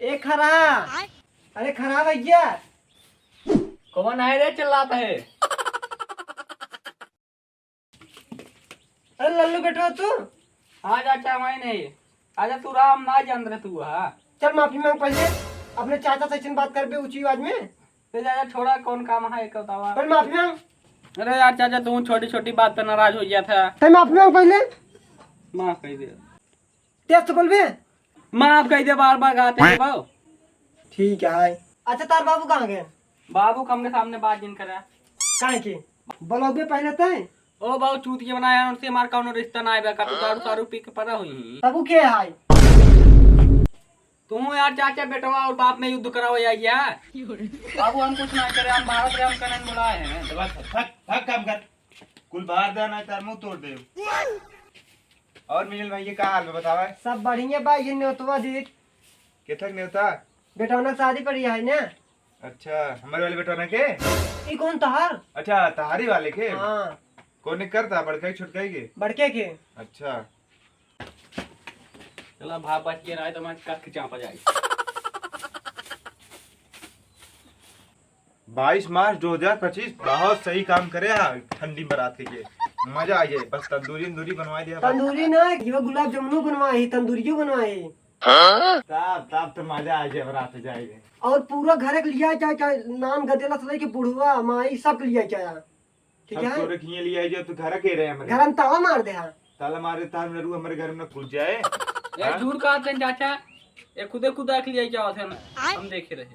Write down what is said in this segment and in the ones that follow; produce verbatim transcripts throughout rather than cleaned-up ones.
ए खरा, अरे खरा भैया। कौन है रे चिल्लात है? अरे लल्लू बेटवा तू? हाँ चाचा, मैं नहीं। अच्छा तू राम ना जान रहे तू, हाँ। चल माफी मांग पहले, अपने चाचा से ऐसे बात करबे ऊंची आवाज में। तो चाचा छोड़ा, कौन काम है एक बतावा। पर माफी मांग। अरे यार चाचा, तू छोटी छोटी बात पे नाराज हो गया था। तै माफी मांग पहले। माफ कर दे। तेज तो बोलबे। माफ कर दे, बार बार कहते हैं बाबू। ठीक है। अच्छा तार बाबू कहाँ गए? बाबू कम के सामने बात जिन करा। काहे के? बोलबे पहले तै। ओ बाबू चूतिया बनाया, उनसे हमार कौनो रिश्ता ना आवे का, तू दारू सारू पी के पड़ा हुई। तब वो के है? तू यार चाचा बेटवा और बाप में युद्ध कराओ यार, या? बाबू हम कुछ ना करे, हम भारत राम कनन बुलाए हैं। तो बस, भाग, भाग काम कर। कुल बाहर दे, नहीं तार मुंह तोड़ दे। और मिलन भाई, ये का हाल बा, बतावा? सब बढ़िया बा, ये न्योतवा दीत। केथक न्योता? बेटौना शादी पड़ी है ना। अच्छा, हमारे वाले बेटौना के? ई कौन तहार? अच्छा, तहारी वाले के? हाँ। कौन करता, बड़का ही छोटका ही के? बड़के के। अच्छा। चला भाप बच के रहे तो मैं कख चापा जाए। बाईस मार्च दो हज़ार पच्चीस, बहुत सही काम करे हा, ठंडी बरात के लिए। मजा आ जाए, बस तंदूरी अंदूरी बनवा दिया बस। तंदूरी ना, ये गुलाब जामुनो बनवाए, तंदूरियो बनवाए। हाँ? तब, तब तो मजा आ जाए, बरात जाएंगे। और पूरा घर के लिया क्या, क्या नाम गदेला से लेके बुढ़वा, माई, सब के लिया क्या? ठीक सब है? तोरे खिए लिया जो तू घर के रहे हमरे। घर में ताला मार दे हा। ताला मार दे, तार नरू हमरे घर में घुस जाए। ए, हाँ? झूठ कहत हैं चाचा, ये खुदे खुदा के लिए क्या होते हैं ना, हम देखे रहे।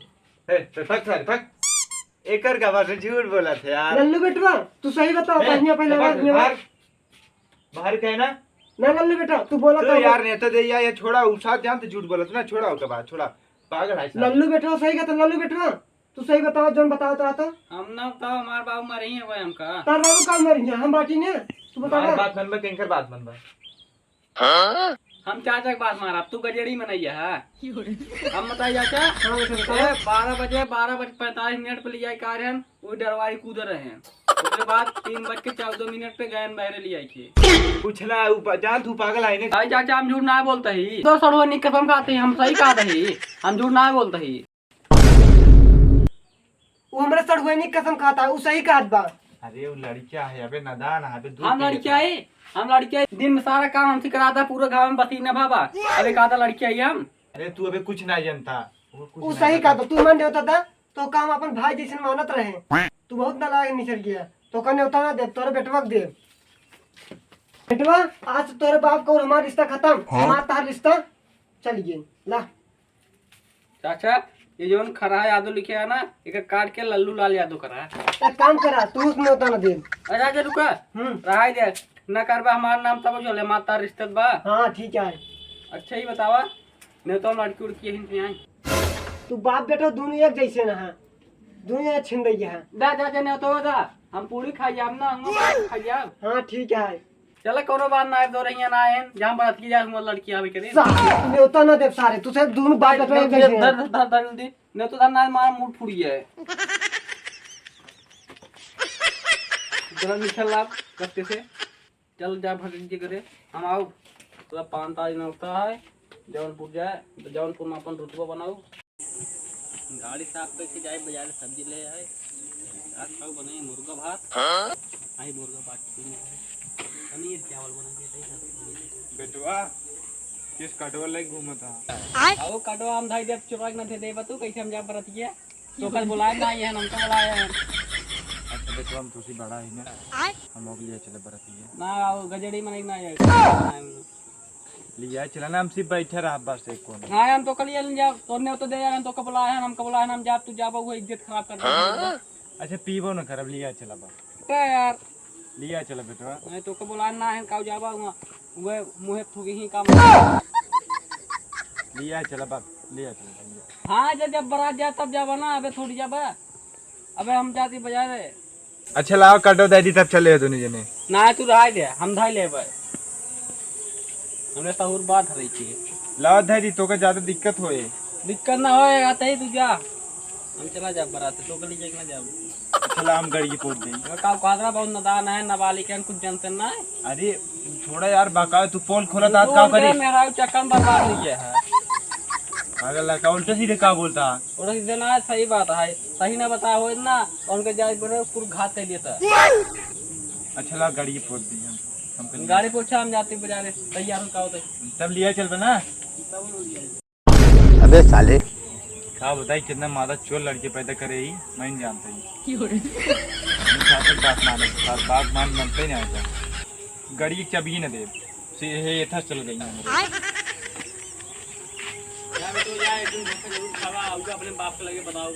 ए, तो थक, थक, थक। एकर का बात है, झूठ बोलत है यार। लल्लू बेटवा, तू सही बताओ, ए, पहले, पहले तो बात, बाहर, बाहर कहे ना। ना लल्लू बेटा, तू बोला तो था यार, नेता दे या, या छोड़ा, उ साथ जान तो झूठ बोलत ना, छोड़ा ओकर बात, छोड़ा। पागल है साला। लल्लू बेटवा सही कहता, लल्लू बेटवा, तू सही बताओ, जौन बताओ तो आता। हम ना बताओ, हमार बाबू मरे ही है भाई हमका। तार बाबू का मरे ही है, हम बाटी ने, तू बता हमार ना। बात मनबा, केंकर बात मनबा? हम चाचा के बात मारब, तू गजेड़ी मनैया है। हम बताई चाचा, हाँ, बेटा, बताओ। ए, बारह बजे, बारह बजे पैंतालीस मिनट पे लिया कार हम, वो डरवाई कूद रहे हैं। उसके बाद तीन बज के चौदह मिनट पे गए बहरे लिया के। कुछ ना, उ प-, जान तू पागल है ने। भाई चाचा, हम झूठ ना बोलते ही। तो सड़ुआ निक कसम खाते ही, हम सही कहते ही, हम झूठ ना बोलते ही। वो हमरे सड़ुआनी कसम खाता, उ सही कहत बा। अरे, वो लड़किया है, अबे नादान है, अबे दूध हम पी लड़किया लेता। है, हम लड़किया है। दिन में सारा काम हमसे कराता, पूरे गाँव में पसीना भावा। अबे कहता लड़किया है हम। अरे, तू अबे कुछ ना जानता, वो कुछ उ ना सही जानता। कहता, तू मन देवता था, तो काम अपन भाई जैसे मानत रहे। तू बहुत नालायक निकल गया, तो कने होता ना दे, तोरे बेटवा के दे। बेटवा, आज से तोरे बाप का और हमारा रिश्ता खत्म, हाँ? हमारा तार रिश्ता चल गए। ला। चाचा, ये जौन खरहा यादव लिखे है ना, एकर काट के लल्लू लाल यादव करा। एक काम करा, तू उसमें होता ना दे। अच्छा, अच्छा, रुका। हम्म। रहाई दे। ना करबा हमार नाम तब जो ले माता रिश्तत बा। हाँ, ठीक है। अच्छा, ही बतावा, नहीं तो हम लड़की उड़की यहीं से आई। तू बाप बेटा दोनों एक जैसे ना है, दोनों एक छिन रही है। दा, दा, दा, नहीं तो दा, हम पूरी खाई जाब ना, हम पूरी खाई जाब। हाँ, ठीक है। चला, कोनो बात ना, दो रहिया ना आएन, जहाँ बरात की जाए, हमार लड़की आवे करे। सारे, न्योता ना देब सारे, तू से दोनों बाप बेटा एक जैसे हैं। धर, धर, धर, धर, जल्दी। न्योता धर ना, मार मूड फूट गया है। जरा निकल ला, रस्ते से। चल जा भगत जी करे, हम आओ। तोरा पान ताज ना होता है, जौनपुर जाए, जौनपुर में अपन रुतबा बनाओ। गाड़ी साफ करके जाए, बाजार सब्जी ले आए। आज खाओ बनाई मुर्गा भात। हाँ? आई मुर्गा भात पीने है। पनीर चावल बना के दे दे। बेटवा, किस कटवा लेके घूमत हा? आओ कटवा हम धाई देव चुरा के ना दे देबा तू, कैसे हम जा बरतिया? तो कल बुलाए ना आए हैं, हमको बुलाए हैं। अच्छा बेटवा, हम तुसी बड़ा ही ना। हम लोग लिए चले बरतिया। ना, आओ गजड़ी में नहीं ना आए। लिया चला ना, हम सिर्फ बैठे रहा बस एक कोने। हाँ, हम तो कल ये जा, तोने तो दे यार, हम तो कब बुलाए हैं, हम कब बुलाए हैं, हम जा, तू जाबो, वो इज्जत खराब कर दे। अच्छा, पीबो न करब, लिया चला बस। तो यार। लिया चला बेटवा। नहीं तो कब बुलाए ना है, काऊ जाबा हुआ, वो मुहे फूकी ही काम। लिया चला बस, लिया चला, लिया। हाँ, जब, जब बारात जा, तब जाबा ना, अबे थोड़ी जाबा। अबे हम जाती बाजार है। अच्छा, लाओ, कटो दे दी, तब चले हो दोनों जने। ना, तू रहा दे, हम धाई लेबे। हमरे सहूर बात रही थी। लाओ, धरी, तोके ज्यादा दिक्कत होए। दिक्कत ना होए, आते ही तू जा। हम चला जा बारात, तोके ले जाके ना जाओ। अच्छा, ला, हम गाड़ी की पोत दें। मैं का कादरा बहुत नादान है, नाबालिग है, कुछ जानते ना है। अरे, छोड़ा यार, बाका, तू पोल खोला था, तू का करे? मेरा चक्कर में बर्बाद हो गया है। पागल लड़का उल्टे सीधे का बोलता? उल्टे सीधे ना, सही बात है, सही ना बताया हो ना, उनके जाए पर कुल घात कर देता। अच्छा, ला गाड़ी के पोछ दी हम, हम कर गाड़ी पोछा, हम जाते बाजारे, तैयार हो का होता है। तब लिया चल बना। अबे साले। का बताई कितना मादा चोर लड़के पैदा करे ही, मैं नहीं जानता ही। अपने साथ बात मान, बात मान बनते ही नहीं आता। गाड़ी की चाबी ही ना दे। से हे एथा चल गई है। जा बेटो, जा, एक दिन घर से जरूर खावा, आऊगा अपने बाप के लगे बताओ।